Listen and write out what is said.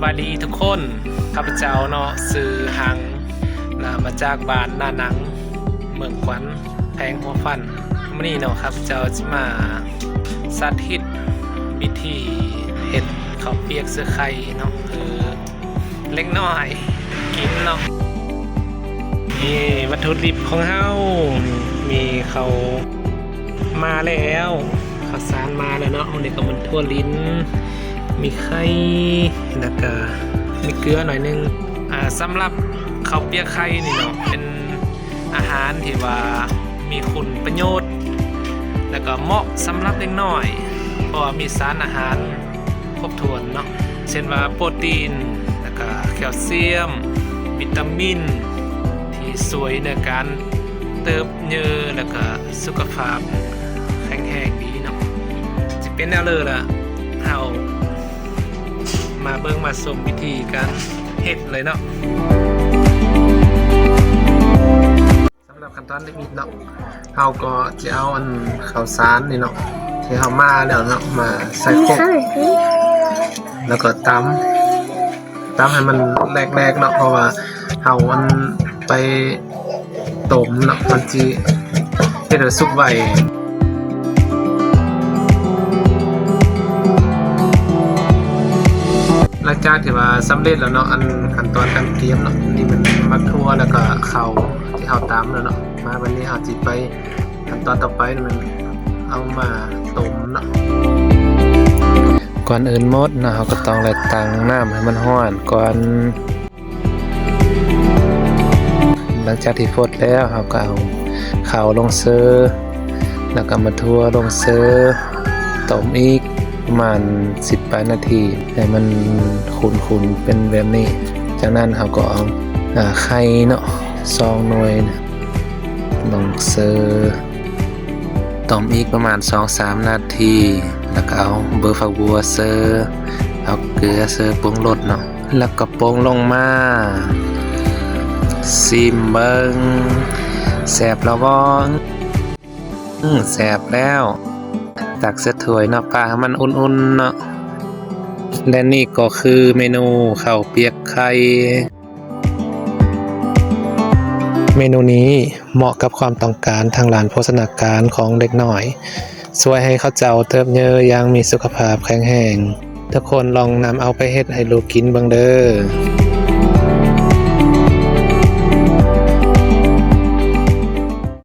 ບາຍດີທຸກຄົນ, ຂ້າພະເຈົ້າເນາະ ຊື່ຫັງ ລະມາຈາກບ້ານນາໜັງ ເມືອງຂວັນ ແຂວງຫົວພັນ. ມື້ນີ້ເນາະ ຂ້າພະເຈົ້າຈະມາສາທິດວິທີເຮັດເຂົ້າປຽກເສືອໄຂ່ເນາະ ເອີ ເດັກນ້ອຍກິນເນາະ. ນີ້ວັດຖຸດິບຂອງເຮົາ ມີເຂົ້າມາແລ້ວ ເຂົ້າສານມາແລ້ວເນາະ. ອັນນີ້ກໍແມ່ນຖົ່ວລິນ ມີໄຂ່ ແລ້ວກໍມີເກືອໜ້ອຍໜຶ່ງ. ອ່າ ສຳລັບເຂົ້າປຽກໄຂ່ນີ້ເນາະ ເປັນອາຫານທີ່ວ່າມີຄຸນປະໂຫຍດ ແລ້ວກໍເໝາະສຳລັບເດັກນ້ອຍ ເພາະວ່າມີສານອາຫານ ຄົບຖ້ວນເນາະ ເຊັ່ນວ່າໂປຣຕີນ ແລ້ວກະແຄວຊຽມ ວິຕາມິນ ທີ່ຊ່ວຍໃນການເຕີບເຍີ ແລ້ວກະສຸຂະພາບແຂງແຮງດີເນາະ. ຊິເປັນແນວເລີລະ ເຮົາມາເບິ່ງມາຊົມວິທີການເຮັດເລີຍເນາະ. ສຳລັບຂັ້ນຕອນເຮັດເນາະ ເຮົາກໍຈະເອົາອັນເຂົ້າສານນີ້ເນາະ ທີ່ເຮົາມາແລ້ວເນາະ ມາໃສ່ຄົກ ແລ້ວກໍຕຳ ຕຳໃຫ້ມັນແຫຼກໆເນາະ ເພາະວ່າເຮົາອັນໄປຕົ້ມເນາະ ມັນຊິເຮັດໃຫ້ສຸກໄວ. ຫຼັງຈາກທີ່ວ່າສຳເລັດແລ້ວເນາະ ອັນຂັ້ນຕອນການກຽມເນາະ ນີ້ແມ່ນໝາກຖົ່ວ ແລ້ວກໍເຂົ້າທີ່ເຮົາຕຳແລ້ວເນາະ. ມາບັດນີ້ເຮົາຊິໄປຂັ້ນຕອນຕໍ່ໄປ ແມ່ນເອົາມາຕົ້ມເນາະ. ກ່ອນອື່ນໝົດເນາະ ເຮົາກໍຕ້ອງໄດ້ຕັ້ງນ້ຳໃຫ້ມັນຮ້ອນກ່ອນ. ຫຼັງຈາກທີ່ຟົດແລ້ວ ເຮົາກໍເອົາເຂົ້າລົງເຊີ ແລ້ວກໍໝາກຖົ່ວລົງເຊີ ຕົ້ມອີກປະມານສິບປາຍນາທີ ໃຫ້ມັນຂຸ່ນໆເປັນແບບນີ້. ຈາກນັ້ນເຮົາກໍເອົາ ອາ ໄຂ່ເນາະ ສອງໜ່ວຍລົງເຊີ ຕົ້ມອີກປະມານສອງສາມນາທີ ແລ້ວກໍເອົາເບີຝັກບົວເຊີ ເອົາເກືອເຊີ ປຸງລົດເນາະ ແລ້ວກໍປົງລົງມາ. ຊີມເບິ່ງ ແຊບລະບໍ່? ອື ແຊບແລ້ວ. ຕັກໃສ່ຖ້ວຍເນາະ ປະໃຫ້ມັນອຸ່ນໆເນາະ. ແລະນີ້ກໍຄືເມນູເຂົ້າປຽກໄຂ່. ເມນູນີ້ເໝາະກັບຄວາມຕ້ອງການທາງດ້ານໂພຊະນາການຂອງເດັກນ້ອຍ, ຊ່ວຍໃຫ້ເຂົາເຈົ້າເຕີບເຍີຢ່າງມີສຸຂະພາບແຂງແຮງ. ທຸກຄົນລອງນຳເອົາໄປເຮັດໃຫ້ລູກກິນເບິ່ງເດີ້.